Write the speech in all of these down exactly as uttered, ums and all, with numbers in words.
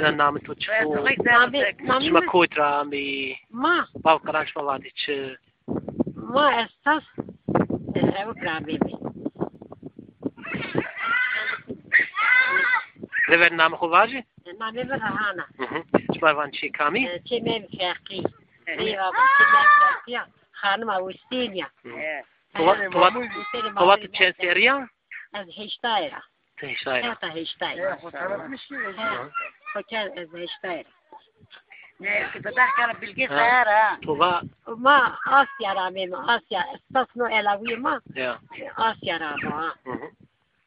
Na namê to çi bo? Namê, namê Şima mi? Kot ra ameyî? Ma? Bav qelan şima vatê çi? Ma esas, e, ew ra ameyîme. Rêver namê xo vajî? Namê mi Rehan a. Hı hı. Şima van çê kamî? E, çê Mem Feqî. Eyvallah, çê Mem Feqî ya. Xanima Ustîn ya. Hı. He. Tova, tova, tova tu çend serrî ya? Ez heştay ra. Ti heştay ra. Heta heştay. Ya, xo tanıtmış ki. He. Xo kerd ez heştay ra. Ne, ki dudaq kara bilgi sayar ha. Tova. Ma Asya ra ameyme, Asya. Esas no elawîyê ma. Ya. Asya ra ma ha. Hı hı.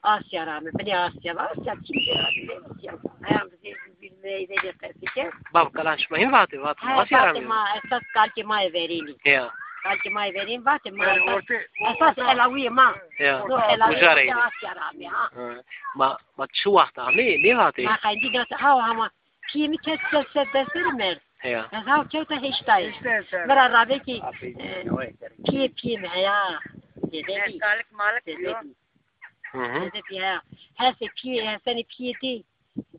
Asya ra mi, binê Asya va, Asya çi ya, binê Asya. Haya, bizê, bizê, bizê, bizê, qesî ke. Bav qelan şima hîn vatê, vatê, ha, Asya ra vatê mi? Ma, esas kalkê ma yê verênî. Ya. Kalkê ma yê verênî vatê, ma esas, esas elawîyê ma. Ya. No elawîyê ma Asya ra mi, ha. Ha. Ma, ma çi waxt amê, nêvatê? Ma qencî nase, ha, ha, ma. Piyê mi kes, kes, kes desterî merd. Ya. Ez ha kewta heştay. Heştay ser. Mi ra ravê ki, e, piyê, piyê mi, heya. Dede bî. Salik malik. Dede bî. Hı hı. Dede bî, heya. Hesê piyê, hesenê piyê dî.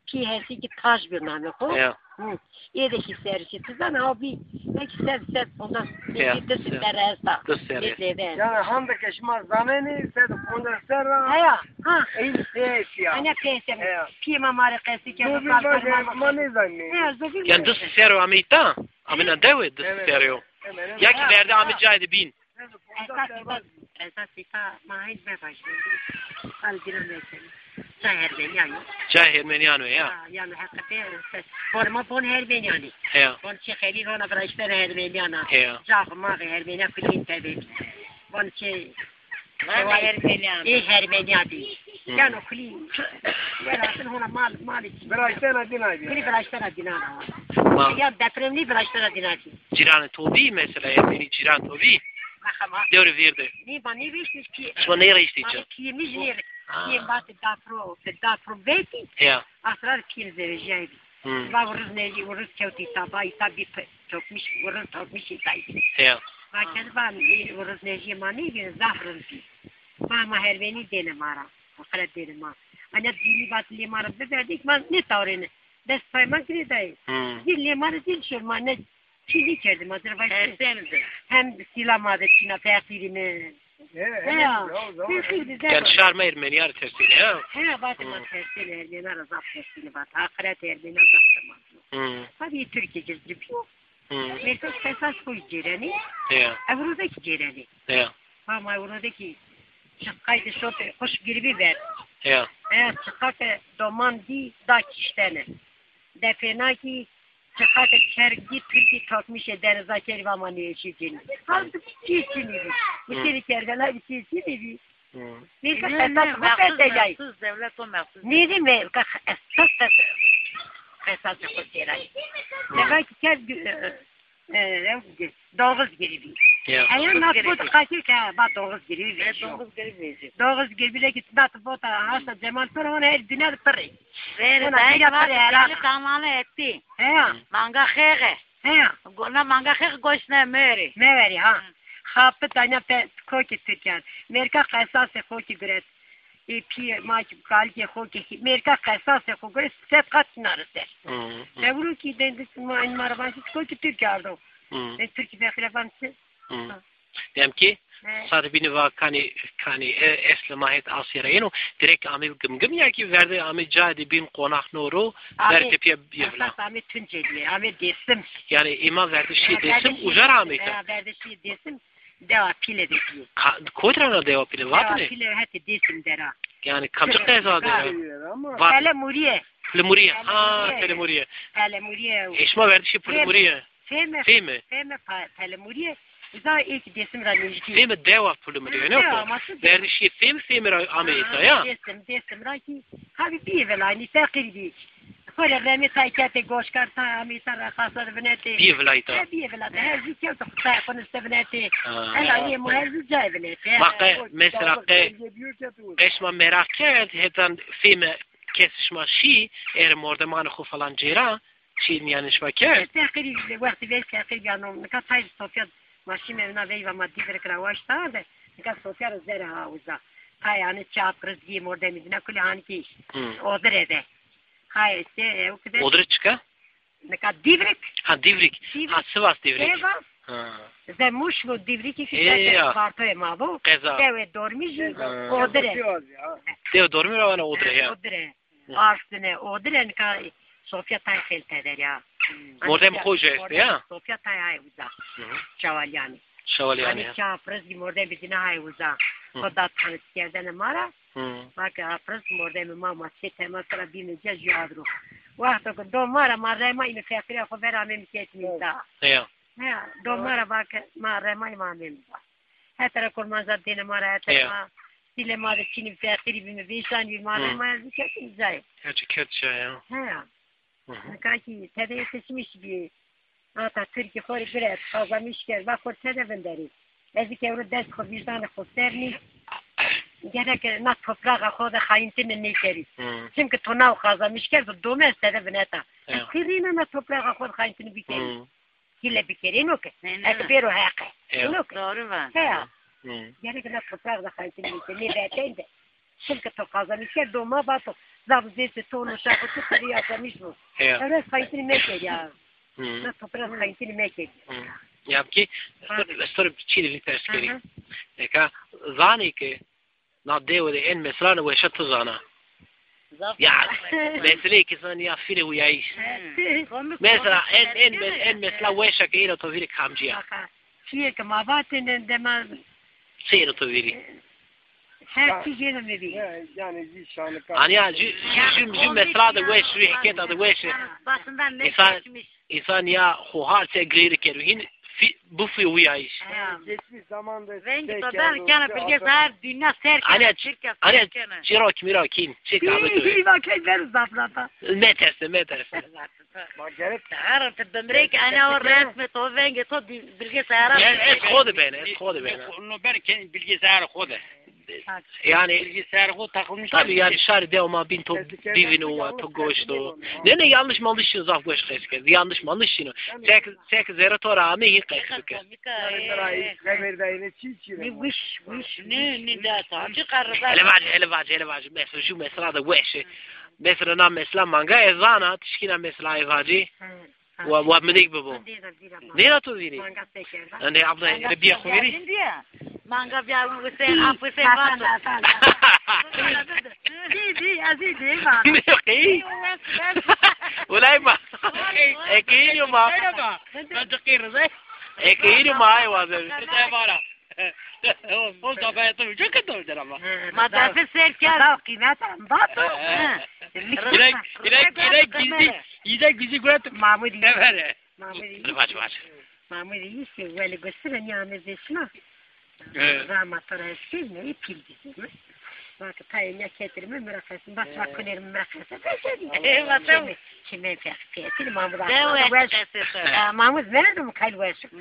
Piyê hesê ki Taj bir namê xo. Ya. Hı. Ê de ki serişê. Ti zana ha bî. Belki sev, sev, ondan ya, di serre esta. Di serre. Dede. Yani hande ke şima zanenî, sed û pondes serra. Heya, ha. Ey piyê ya. Ene piyê ya. Heya. Piyê ma ma rê qesî kerd. Dur, dur, bak, ma nêzanî. Heya, zobî. Yani di serro ameyî ta? Ameyna dewe di serro. Ya ki verde amê cayê de bîn. Esas îta, esas îta ma hîn mevaşî. Al bira meselî. Ca Hermenîyan o. Ca Hermenîyan o ya. Ya, yanî heqîqetê, bon ma bon Hermenîyan î. Ya. Bon çê xelî vana viraştene Hermenîyan a. Ya. Ca xo ma ve Hermenîyan kulîn tebe. Bon çê Vana Hermenîyan. Ê Hermenîyan bî. Hı. Yanî kulî. Welatin hona mal, malî çî. Viraştena dîna bî. Kulî viraştena dîna na. Ma. Ya depremlî viraştena dîna bî. Cîranê to bî mesela, Ermenî cîran to bî? Dewrê vîr de. Nê, ma nêvêştî pî. Şima nêvêştî çi? Pîyê mi jî nê. Ha. Pîyê mi vatê dafro, dafro vetî. Ya. Asrar pîyê mi zewejîyayî bî. Hmm. Va uriz nêjî, uriz kewtî îta, va îta bî pe-, tokmiş, uriz tokmiş îta bî. Ya. Va kedi va uriz nêjî ma nêbî, zaf rind bî. Va ma hervenî dêne ma ra. Qire dêne ma. Anya dînî vat lê ma ra biverdî, ma nêtawrêne. Dest pay ma girêdayê. Hmm. Dîl lê ma ra dîl şor ma ne. Çî nêkerdî ma dir vay. Tersêne de. Hem sîla ma de çîna feqîrî mi. He, he, ya. Feqîrî de. Yani şar ma Ermenîya ra tersêne, ha? He, vatê ma tersêne, Ermenîya ra zaf tersêne vat. Aqiret Ermenîya zaf ma. Hmm. Tabii Türkiye girdi. Hmm. Merkez esas xo cêrenî. Ya. Ewro de ki cêrenî. Ya. Ha, ma ewro de ki çiqay de şote, xuş giribî ver. Ya. E, çiqa ke doman dî da kiştene. Defêna kî çiqa ke çerg dî, Tirkî takmişê deniza kerî va ma nêeşî cinî. Halbuki çî çinî bî. Hı. Muşterî kergela bî, çî çinî bî. Hı. Neyse, ne, ne, qesas mexsus, mexsus, dewlet o mexsus. Nêdî me, qe-, esas qes-, qesasê xo sêray. Hı. Demek ki çerg, e, e, e, Doğuz giribî. Ya. Eya nat bot qakir ke ba doğuz giribî. E, doğuz giribî. Doğuz giribî leki nat bot hasta Cemal Pir, ona her dine de pirî. Veri dayı pir era. Tamam etti. He. Manga xeğe. He. Gona manga xeğe goş ne meri. Meveri ha. Hı. Xapit anya pe koki Türkiye. Merka qesasê koki guret. Ê pîyê ma ki, kalkê xo ki, mêrka qesasê xo gurê sed qat şina ri ser. Hı, hı. Ewro kî dendis ma, ma ra van çi, çiko ki Tirkî ardo. Hı. E, Tirkî fexîre van çi? Hı. Ha. Dem ki, he, sade bînî va kanî, kanî, e, eslê ma het Asya ra yeno, direkt amê Gimgim ya ki verde amê cayê de bîn qonax no ro, ver tepîya bîye vila. Esas amê Tuncelîye, amê Dêsim. Yani ê ma verde şîyê Dêsim, uca ra amê ta. Ha, verde şîyê Dêsim. Dewa Pîle de bîyê. Ka-, kot ra na dewa Pîle? Vatêne? Dewa Pîle hetê Dêsim der a. Yani kamcî qeza der a? Vat- Pele Murîye. Pele Murîye. Ha, Pele Murîye. Pele Murîye. E, şima verdişê Pele Murîye? Fême. Fême. Fême pa-, Pele Murîye. Uza ê ki Dêsim ra nêjdî. Fême dewa Pele Murîye, ne ko? Verdişê Fême, Fême ra ameyê ta ya? Dêsim, Dêsim ra ki. Habî bîyê vila, nî feqîr bî. Xo rê remê tay ketê goşkar, tay amê ta ra xasa de vinetê. Bîyê vilayî ta. He, bîyê vila de. Her zî kewto tay xo niste vinetê. Ha. Ela yê mo her zî cayê vinetê. Ma qe, mesela qe, qe şima meraq kerd, hetan Fême kes şima şî, erê mordemanê xo falan cêra, çî nîyanê şima kerd? Teqrîb, wextî ver teqrîb ya no, nika tay sofya, ma şîme vina veyva ma dî vir kira waşta de, nika sofya ro zere ha uza. Tay hanî çap rizgî mordemî dina kulî hanî ki, hmm, odire de. Hayır, şey, e, o kadar. Odre çika? Nika Divrik. Ha, Divrik. Divrik. Ha, Sivas Divrik. Sivas. Ha. Ze Muş bu Divrik ki Ê, ya. Bartoyê ma bu. Qeza. Dewe dormî jî Ha. Odre. Dewe dormî ra vana Odre ya. Odre. Hı. Arsine, Odre nika Sofya Tay xel teder ya. Mordem Ancak xo jî estê mordem ya? Sofya Tay hay uza. Hı hı. Şewalyani. Şewalyani Hani ya. Çapriz ki mordem bizine hay uza. Hı. Xo da tanıt kerdene mara. Hı. Bak, apriz mordem ma ma çe tema sıra bîme ce jü adro. Wexto ki do mara ma rema ine feqîra xo vera mem ketmî da. Ya. Ya, do mara bak ma rema ma mem da. Hetera kurmanca dêne ma ra, hetera Ya. ma sîle ma de çînî feqîrî bîme, vêşan bîme, ma Ya. rema ez ketin cayê. Ya çi ket cayê ya. He. Hı hı. Nika kî tede yetişmiş bî. Ata Tirkî xo rê giret, xazamiş kerd, va xo tede vinderî. Ez kî ewro dest xo vîjdanê xo ser nî. Gerek na topraxa xo de xayîntîne nêkerî. Hı. Çimkî to naw xazamiş kerd, dome ez tede vineta. Ya. Ez kî rîna na topraxa xo de xayîntîne bikerî. Hı. Hîle bikerî, ino ke. Ne, ne. Eke bêro heqe. Eyo. Ino ke. Doğru va. Heya. Hı. Gerek na topraq da xayîntînî bikerî. Nê betên de. Çimkî to qazanîş kerd, doma vato. Zaf zêse to no şaxo tu qirî yaşamış bu. Eyo. Ewro xayîntînî mekerî ya. Hı. Na topraq xayîntînî mekerî. Hı. Ya ki, estor, estor çî de vî pers kerî. Hı hı. Eka, zanî ke Na dewe de en mesela ne weşa tu zana. Zaf Ya, zaf. Mesele ki zan ya fîle uyayış. Hı. Komik, Mesela komik en, en, şeyler en, ya. en mesela weşa ke êno to vîrî kamcî ya. Aha. Çiyê ke ma vatêne dema Çi êno to vîrî? Her çi jêno mi vîrî. Ya, yani jî şanika. Anya jü, jü, jü, jü mesela de weş, jü hikayeta de weş. Başından ne Mesela geçmiş. Însan ya xo har çe girêrî kero. Hîn fî-, bifî uyayış. Ha. Geçmiş zamanda Vengî şey to der keno, kena şey bilge yapar. Zahar dünya ser kena, Anya, Tirkiye anya ser kena. Çira kimîra kîn. Çi kahve to. Hî, hî, vakey ver zafrata. Meterse, meterse. Ma gerek Zahar te bimrek ana o resme to vengê to bi-, bilge Zahara. Ya, ez xo de bene, ez xo de bene. No, no ber ken bilge Zahara xo de. Yani Bilgisayar xo takılmış. Tabii yani şarî dewa ma bîn to bivîno wa to goşto. Ne ne yanlış manlış şino zaf goş qes kerd. Yanlış manlış şino. Çek, çek zerre to ra ame hîn qes bike. Ne wiş, wiş. Ne, ne da ta. Hele vaci, hele vaci, hele vaci. Mesela şu mesela de weş. Mesela na mesela manga ez zana, tişkîna mesela ez vaci. Wa, wa minik bibo. Nêra to vîrî? Manga se kerda. Ande abla, hele bîya xo vîrî? Manga bîya Huseyîn, af Huseyîn vato. Dî, dî, ez dî, dî, va. Ne, qey? Ulay ma. Eke ênîyo ma. Eke ênîyo ma ay waze. O, o zafayetı uca kadar ama. Ma derfe ser kerd. Zaf qîmet am vato. He. Direk, direk, direk gizli, gizli gizli guret. Mamudî. Evere. Mamudî. Vac, vac. Mamudî îşte weli gusire nî ame zêşina. He. Rama to ra eskî ne, pîl dizîme. Bak, tayê nîya ketirîme, mi ra qesim. Bak, bak, kulerîme, mi ra qesim. Eyvallah. Çimê, çimê fek, fek, Mamud. Dewe qesir. Mamud merdim kayl weş.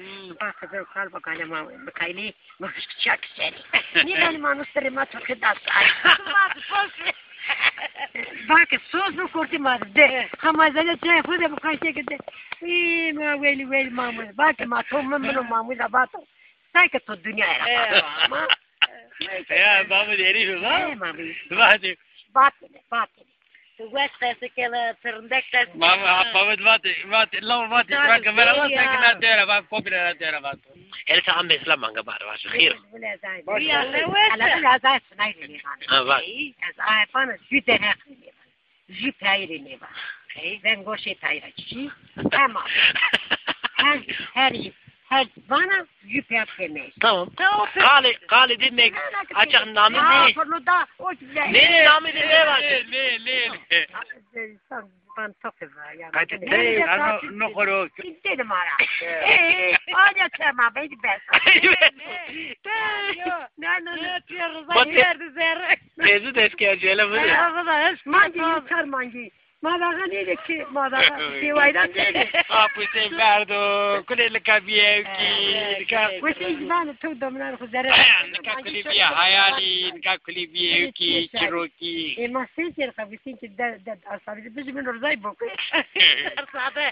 Bak, kızım, kal bak, anne, Mamud, kayli. Muşkçak seni. Nî beni manu sirrê ma to ke dast ay. Ma di poşe. Bak, soz bu kurti ma de. Hama zene çay xo de bu kaşe ke de. Ê, ma welî, welî Mamud. Bak, ma to mi mino Mamud abato. Say ke to dünya era. Ama. Ya, Mamud herif ha? He, Mamud. Bak. Batine, batine. Tu weş qesî kena, ti rindek qesî kena. Mame, ha, Mehmet vatê, vatê, law vatê, Tabii, va kamera vat, ya. Sen ki na dera, va kopî ra dera vat. El ta am mesela manga bar, va, xêr. Bak, ya, sen weş. Ala ben azay sınay rê nêvan. Ha, va. Azay bana jü dene jü peyre nêvan. Ben goşê peyre çi? Tamam. Her, her Her vana jü peyat keme. Tamam. Qalê, qalê de mek açık namê de. Ne, ne, namê de ne var? Ne, ne, ne. Van toke va ya. Hadi, ne, ano, no koro. Dedim ara. Ee, hadi tamam, beni ben. Ne, ne, ne. Bak, verdi zerre. Tezi de eski acele bu. Mangi, kar mangi. Ma daga nêde ki, ma daga sêwaydan nêde. Apusê verdo, kulê lika bîye ki, lika. Wesê îzbanê to domnan xo zere. Nika kulî bîye hayalî, nika kulî bîye ki, çiro ki. E, ma sê kere xebisîn ki de, de, asabî de, bizi min rizay boku.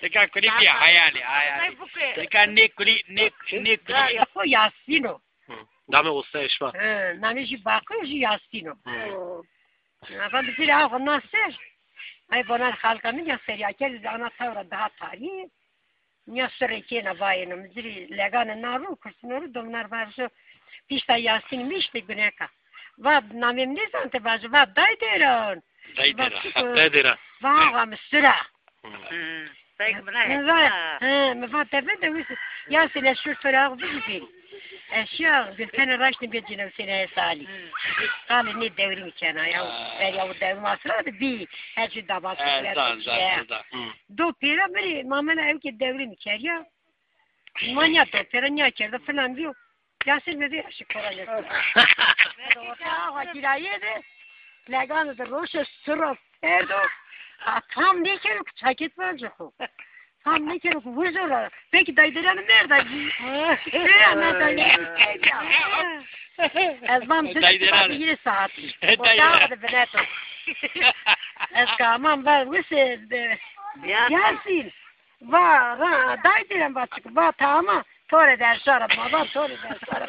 Nika kulî bîye hayalî, hayalî. Nika nê kulî, nê, nê kulî. Xo Yasîn o. Hı. Dame usta eşma. Hı, namê jü Baqo, jü Yasîn o. Hı. Afa bizî ra xo na ser. Ay bonar xalqa mi ya feryaker zana tawra daha tarihi. Niya sirrê kêna vayêno. Mi ci rê legane na ro, kursino ro, domnar vajo pişta Yasîn mi işte guneka. Va namê mi nêzante vajo, va Dayderan. Dayderan. Dayderan. Va va mi sira. Hı. Hı. Peki, buna mi va, he, mi va tebe de wis Yasîn ez şur firax bicî bîn. Ez şiya Gültenê raştî bê cîne Hüseyin Esalî. Hı. Qalê nê dewrî mi kena ya. Ha. Berya o dewrî asra de bî. Her çi dabat. Hı. Do pêra birî, mamena ew ki dewrî mi keriya. Ma niya do pêra niya kerda filan diyo. Yasîn mi vê eşi kora ne. Awa kirayê de, legane de roşe sura perdo. Ha, tam nêkero ki çaket vaco xo. Tam nêkero ki wizo ra. Peki Dayderanî merda. Ya ne Dayderanî. Ez vam dayderan. Yine saati. Dayderan. Ortağı da bileto. Ez ka aman ver wise de. Ya. Yasîn. Va, ra, Dayderan va çık, va tamam. Tore der şara, baba, tore der şara.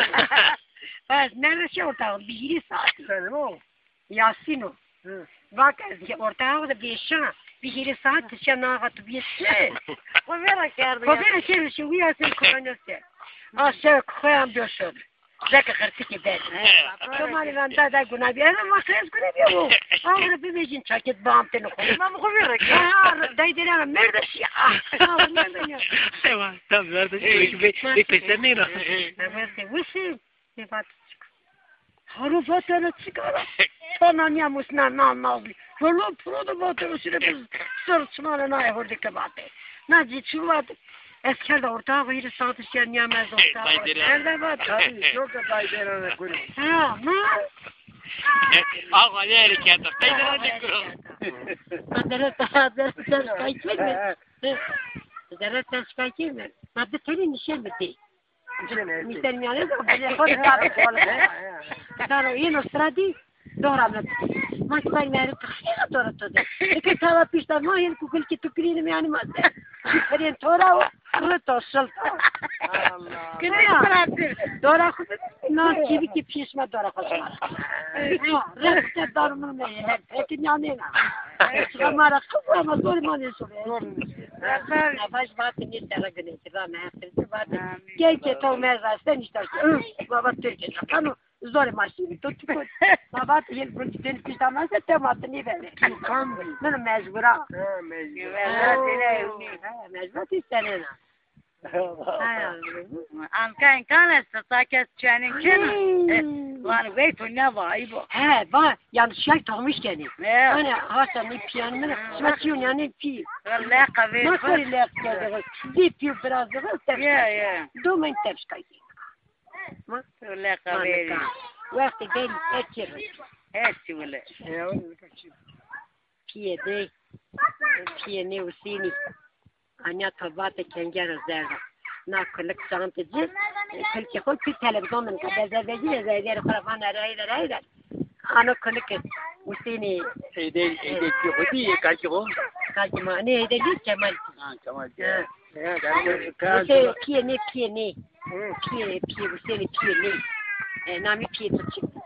Va, ez nerede şey ortağı, bir hîrê saat. Efendim o? Yasîn o. Hı. Bak, ez ortağı da bir şey, bir hîrê saat, şey, nağa tu bir şey. Xo vera kerdo. Xo vera kerdo, şey, uya sen koronası. Aşağı koyan bir şey. Zeke xirtikê der. Şima rê venda da guna bî. Eve ma qez guna bî o. Awre bivejin çaket bam tene xo. Ma xo vî reke. Ha, Dayderan merda şî. Ah, merda ya. Tamam, tamam, verdi. Peki, be, be, peki, sen neyin? Evet, wisi. Ne vat? Haru vatene çıkara. Sana niye musna na na. Velo pro da vatene şire biz sır çımana na hordike vate. Na ci çi vate. Ez kerda ortağı hîrê saat şiya nîyamez ortağı. Dayderan. Nerede var? Tabii, çok da Dayderan'ı kurum. Ha, ma. Ağa ne hareketi? Dayderan ne kurum? Dere ta, dere ta şikayet mi? Dere ta şikayet mi? Ma bir tane nişe mi de? Nişe ne? Nişe mi yani? Böyle hadi tabii. Dara yine sıradi. Dora mi. Ma ki ber meri tıxsîya dora to de. Eke tava pişta ma hên kukul ki tu kirînim yani ma de. Ferên tora o. Rito şılta. Allah. Kine ya. Dora xo. Na çivi ki pişme dora xo şima. Ya, rete dar mı ne? Peki ya ne na? Şima ra kız ama zor ma ne soruyor. Nefes vatı ne sera güne ki rame. Gel ki to mezar sen işte. Baba Türkiye. Tamam. Zorê ma şîrî to çi kot. Ma vat yel gunc dên pişta ma se te ma ti nêbere. Kam bî? Min mecbura. Ha, mecbur. Mecbura têne ewî. Ha, mecbura tê senena. Anka imkan est, ta kes çenin kena. Lan wey to ne va, ayıp o. He, va, yanlış şey toxmuş keni. Hani hasa ne piyan mı? Şima çiyon yani pi. Leqa ver. Ma kori leq kedi. Di piyo biraz da. Ya, ya. Do men tepşkayı. Ma? Leqa verî. Wextê derî her çî rê. Her çî wile. Piyê dey, piyê nê Husênî. Anya to vate kengero zerda. Na kulik çante ci, kulkê xo ki televîzyon min ka bezevecî, bezevecî xo ra vana reyde reyde. Ano kulike Husênî. Êdê, êdê ki xo dî, ê kakî xo? Kakî ma, nê êdê dî Kemal. Ha, Kemal. Ha. Husê piyê nê, piyê nê. Hı. Piyê, piyê, Husênî piyê nê. E, namî piyê to çik bî?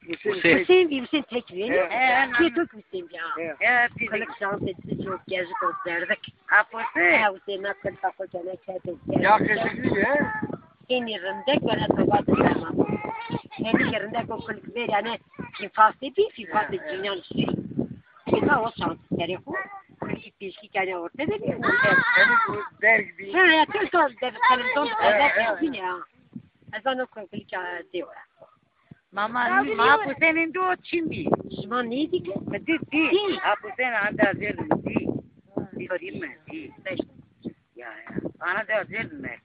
Husên. Husên bî, Husên tek bî. He. Piyê to ki Husên bî, ha. He. He, piyê. Kulike çante ci, çok gezîk o, zerdik. Apo se? He, Husên na kulika xo kene çete. Ya, keşik bî, he? Hênî rindek wene to vat, tamam. Hênî ki rindek o kulik ver, yani, fîfastê bî, fîfastê cînan şî. Êna o şans serê xo, kulkî pêşkî kenê orte de bî. Hênî bu derg bî. Ha, ya, tel to de televîzyon de, ha, de bî ya. Ez ano kulkî dê ora. Mama, ma Husênîn do çin bî. Şima nêdî ki? Mi dî, dî. Dî. Ha, Husên anda zêr mi dî. Dî, dî mi dî. Beş. Ya, ya. Ana de zêr mi.